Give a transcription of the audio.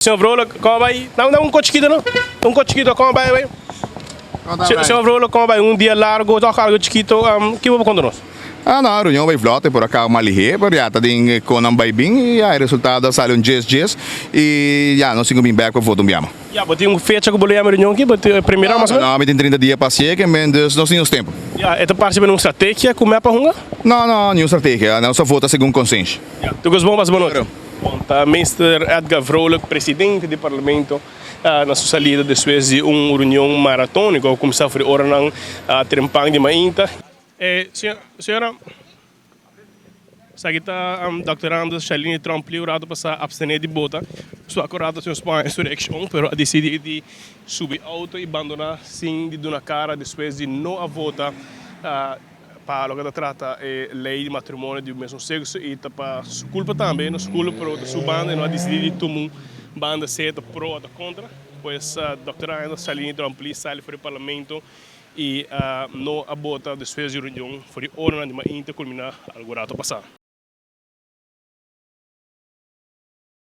Señor Vrolijk, con bay? No, no, un poco chikito, no? Un poco chikito, con bay, bay? Señor Vrolijk, con bay? Un dia largo, toch algo chikito, kico bo conta nos? Ah, no, reunion bay vlot, por a caba mas lihe, pero ya ta den con nan bay bin y ya e resultado a sali un djes djes y ya nos tin cu bin bek pa vota un biama. Ya, bo tin un fecha cu bo lo yama e reunion aki? Bo tin primera mas o menos? No, mi tin 30 dia pa hacié, dus nos tin nos tempo. Ya, e ta parse bini un strategia cu mep a hunga? No, no, niun strategia, nos a vota segun consenshi. Ya, tur cos bon, pasa bon nochi. Bon, ta Mister Edgar Vrolijk, presidente di Parlamento, na su salida despues di un reunion maratonico cu cuminsa for di oranan trempan di mainta. Señora, esaki ta Dòkter Anders Shalini Tromp Liu rato pasa abstene di bota. Su acorado señor Spaña su reaccion, pero a dicidi di subi auto y bandona sin di duna cara despues di no a vota pa loke ta trata e ley di matrimonio di mesun sexo y ta pa su culpa tambe, no su culpa pero ta su banda y no a dicidi di tuma un banda sea ta pro o ta contra. Pues Dòkter Anders Shalini Tromp Lee sali for di Parlamento y no a bota despues di reunion for di oranan di mainta culmina algun rato pasa.